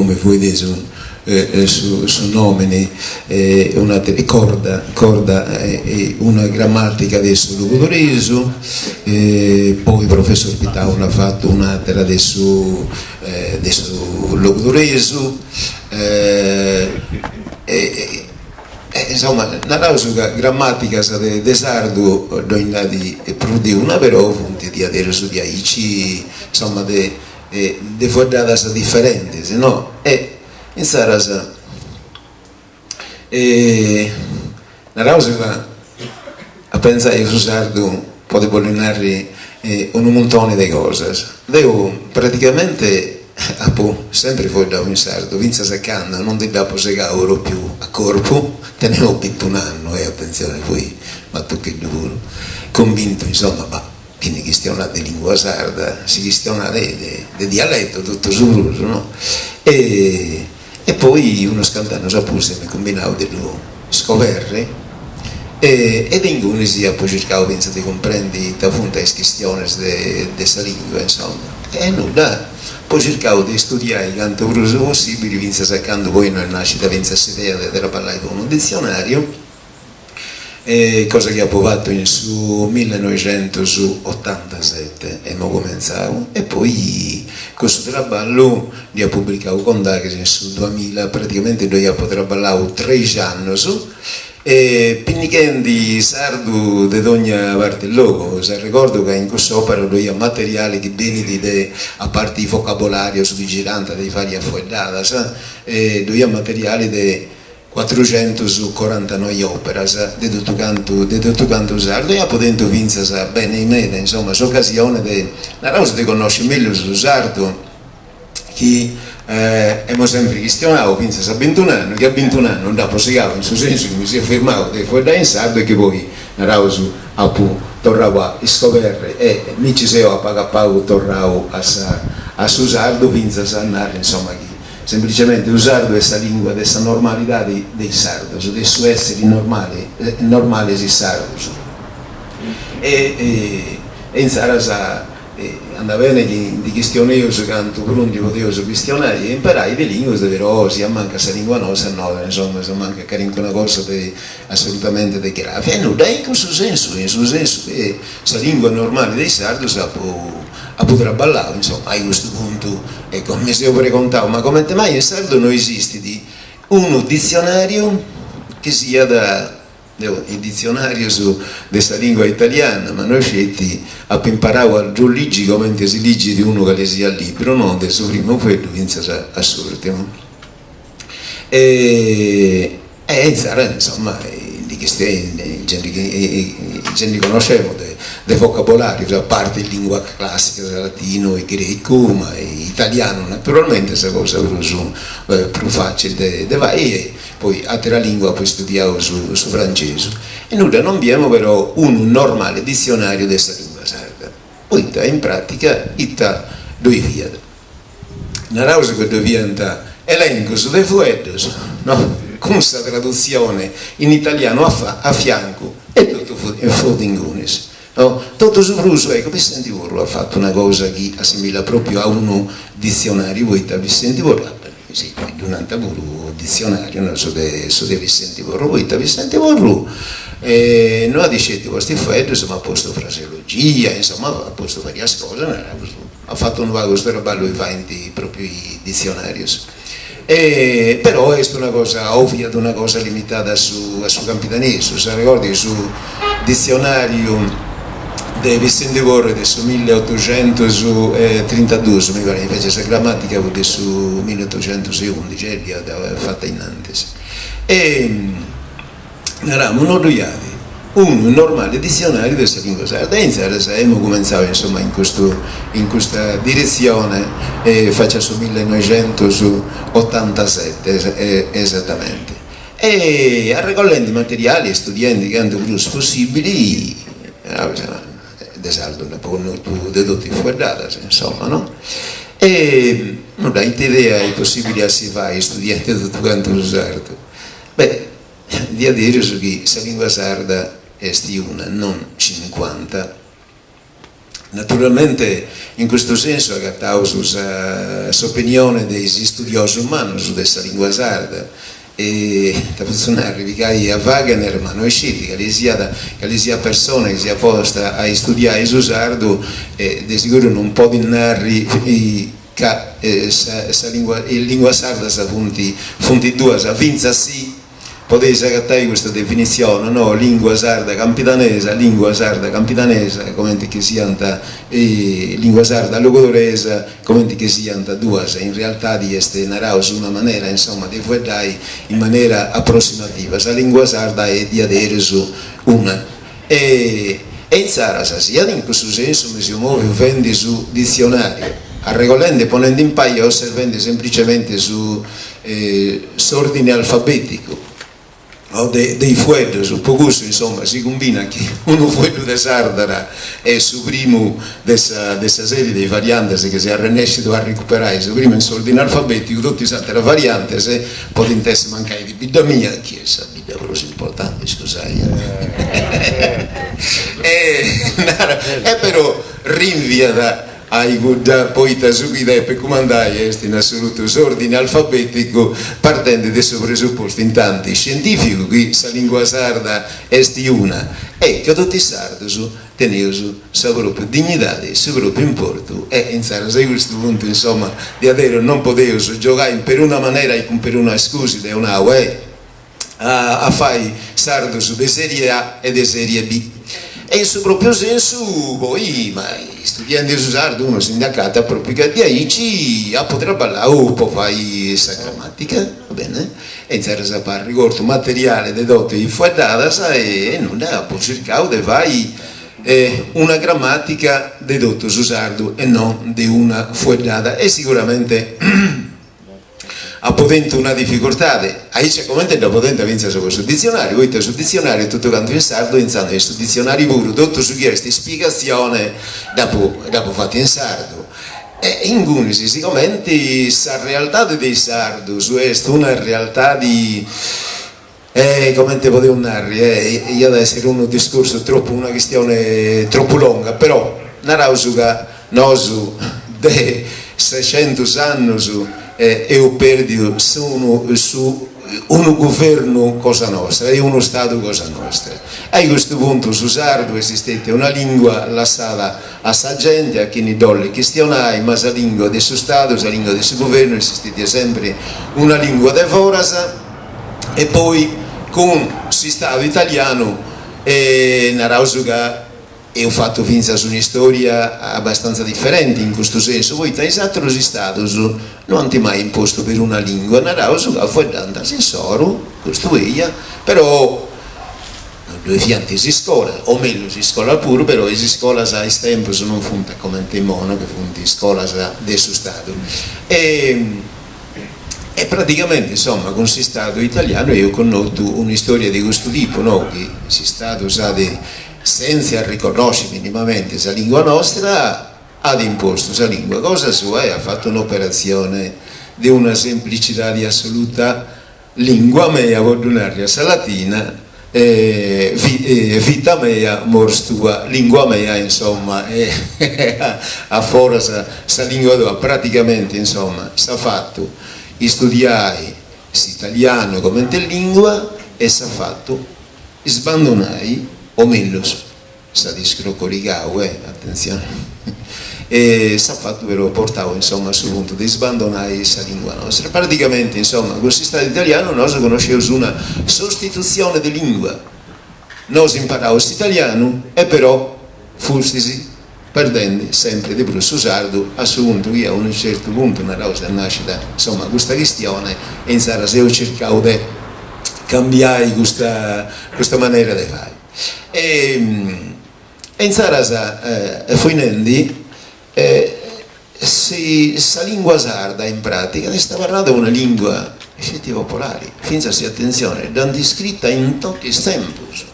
imoi mi fuit su su nomini, un'atera Corda, Corda una grammatica de su logudoresu, poi professor Pittau nd'at fatu un'atera de su de su logudoresu e insoma naraus ca grammaticas de sardu ddoi nd'at prus de una però funt diaderus diaici insoma de de fueddadas diferentis no e insaras naraus ca a pentzai su sardu podit bolli narri unu muntoni de cosas. Deu praticamente apu sempri fueddau in sardu, fintzas a candu non ndi dd'apu segau propriu a corpu, teneu bintun'annu e atentzioni fui matucheddu puru, cumbintu insoma, bah, chini chistionat de lingua sarda si chistionat de dialetto totu su prus no e E poi unus cant'annus a pustis m'est cumbinau de ddu scoberri e e de ingunis apu circau fintzas de cumprendi ita funt is chistionis de de sa lingua insoma. E nudda, apu circau de studiai cantu prus possibili fintzas a candu poi no est nascida fintzas s'idea de traballai po unu ditzionariu E cosa chi apu fatu in su millenoixentusotantaseti, emu cumentzau, e poi cussu traballu dd'iat publicau Condaghes in su duamilla, praticamenti ddoi apu traballau treixi annus, e pinnichendi sardu de dogna parti e logu, s'arregordu ca in cuss'opera ddoi iat materiali chi benit de, a parti is vocabolarius chi girant de is varias fueddadas, ddoi iat materiali de Cuatruxentuscorantanoi òperas de totu cantu de totu cantu sardu e apu tentu fintzas beni meda insoma s'ocasione de naraus de connosci mellus su sardu chi emu sempri chistionau fintzas a bintun'annu chi a bintun'annu nd'apu segau in su sensu chi mi seu firmau de fueddai in sardu e chi poi naraus apu torrau a iscoberri e mi nci seu a pagu a pagu torrau a sa a su sardu fintzas a narri insoma chi Semplicementi su sardu est sa lingua de sa normalidadi de is sardus, de su essiri normali, normalis is sardus. E insaras andat beni chi ndi chistioneus cantu prus ndi podeus chistionai e imparai de linguas però si ammancat sa lingua nosta no, insoma, si ammancat calincuna cosa de assolutamente de gravi. E nudda, in cussu sensu, in su sensu de sa lingua normali de is sardus apu Apu traballau, insoma, a custu puntu, ecco, mi seu pregontau, ma comente mai in sardu no esistit unu ditzionàriu chi siat, deu is ditzionàrius de sa lìngua italiana, ma no sceti, apu imparau a ddus ligi comente si ligit unu cali siat libru, no, de su primu fueddu fintzas a s'ùrtimu. E insaras, insoma, ndi gei ndi connoscemu de vocabolarius, a parti is linguas classicas, latinu e grecu, ma italianu naturalmenti sa cosa prus prus facili de fai e poi atera lingua apu istudiau su su francesu. E nudda, non biemu però unu normali ditzionariu de sa lingua sarda, poita in pratica ita ddoi fiat Naraus chi ddoi fiant elencus de fueddus, no? Cun sa tradutzione in italianu a fiancu e totu fut ingunis, no? Totu su prus, ecco, Vissenti Porru at fatu una cosa chi assimbillat propriu a unu ditzionariu, poita Vissenti Porru, si, ddu nant puru ditzionariu, no, su de su de Vissenti Porru, poita Vissenti Porru no at sceti postu is fueddus, ma at postu fraseologia, insoma at postu varias cosas, naraus At fatu unu pagu su traballu chi faint propriu is ditzionarius. E però est una cosa o fiat una cosa limitada a su a su campidanesu, s'arregordu chi su ditzionariu de Vissenti Porru est de su milleotuxentus-trintaduus, mi parit, invece sa gramatica fut de su milleotuxentus-e-undixi e dd'iat fata innantis. E Naramu no ddoi at unu normali ditzionariu de sa lingua sarda e insaras emu cumentzau insoma in custu in custa diretzione faci a su millenoixentusotantaseti esatamenti e arregollendi materiali e studiendi cantu prus possibili de sardu nd'apu connotu de totu is fueddadas insoma no e nudda ita idea est possibili a si fai studiendi totu cantu su sardu Beh, diaderus chi sa lingua sarda est una, non cincuanta. Naturalmente in custu sensu agataus s'opinione de is istudiosus mannus de sa lingua sarda e ita potzu narri, pigai a Wagner, ma no isceti, cali siat cali siat persona chi siat posta a istudiai su sardu de siguru non podit narri ca sa lingua is linguas sardas funt funt duas, fintzas si Podeis agatai custa definitzione, no, lìngua sarda campidanesa, lìngua sarda campidanesa, comente chi siant, lìngua sarda logudoresa, comente chi siant duas, in realtadi est, naraus, una manera, insoma, de fueddai in manera aprossimativa, sa lìngua sarda est diaderus una. E insaras, siat in cussu sensu mi seu mòviu fendi su ditzionàriu, arregollendi e ponendi in pai e osservendi semplicemente su s'òrdine alfabèticu de de is fueddus, po cussu insoma si cumbinat chi unu fueddu de Sàrdara est su primu de sa de sa serie de is variantes chi seu arrennèscidu a recuperai, su primu in s'òrdine alfabèticu, totu is àteras variantes podint essi mancai de bidda mia, chi est sa bidda prus importanti, scusai e però rinviat a cudda poita su chi depet cumandai est in assolutu s'ordine alfabeticu partendi de su presupostu intanti scientificu chi sa lingua sarda est una e ca totu is sardus teneus sa propriu dignidadi, su propriu importu e insaras a custu puntu insoma diaderus non podeus giogai in peruna manera e cun peruna scusi deu nau e a fai sardus de serie A e de serie B. E in su propriu sensu poi, ma studiendi su sardu unu si nd'acatat propriu ca diaici apu traballau po fai sa gramatica, va bene, e insaras apu arregortu materiale de totu is fueddadas e nudda, apu circau de fai una gramatica de totu su sardu e non de una fueddada e siguramente Apo tentu una dificurtade, aici comente dd'apo tenta fintzas po su ditzionàriu, poita su ditzionàriu est totu cantu in sardu e intzandus in su ditzionàriu puru totu su chi est ispiegatzione dd'apo dd'apo fatu in sardu. E ingunis, sigomenti sa realtade de is sardus est una realtadi comente podeus narri, iat a essiri unu discursu tropu, una chistione tropu longa, però naraus ca nosu de sescentus annus eus perdiu su unu guvernu cosa nostra e unu stadu cosa nostra. A custu puntu su sardu est stetia una lingua lassada a sa genti, a chini dd'ollit chistionai, ma sa lingua de su stadu, sa lingua de su guvernu est stetia sempri una lingua de foras, E poi cun s'istadu italianu naraus ca eus fatu fintzas un'istoria abbastanza diferenti in custu sensu, poita is aterus istadus no ant mai impostu peruna lingua, naraus ca fueddant s'insoru, custu eia, però no ddoi fiant is iscolas, o mellus is iscolas puru, però is iscolas a is tempus non funt comente imoi, no, chi funt iscolas de su stadu. E praticamente insomma cun s'istadu italianu eus connotu un'istoria de custu tipu, no, chi s'istadu s'at, sentza arreconnosci minimamente sa lingua nostra, at impostu sa lingua cosa sua e at fatu un'operatzione de una semplicidadi assoluta Lingua mea po ddu narri a sa latina, vita mea mors tua, lingua mea insomma e a foras sa lingua tua, praticamenti insomma s'at fatu istudiai s'italianu comente lingua e s'at fatu sbandonai, o mellus S'at iscrocorigau, eh, atentzione, e s'at fatu però portau, insomma, a su puntu de isbandonai sa lingua nostra. Praticamenti, insomma, cun s'istadu italianu nosu connosceus una sostitutzione de lingua, nosu imparaus s'italianu e però fustis perdendi sempri de prus su sardu a su puntu chi a unu certu puntu, naraus, est nàscida, insomma, custa chistione e insaras eus circau de cambiai custa custa manera de fai. E insaras fui nendi, si sa lingua sarda in pratica est abarrada una lingua sceti popolari, fintzas si, atentzione, dd'ant iscrita in totu is tempus.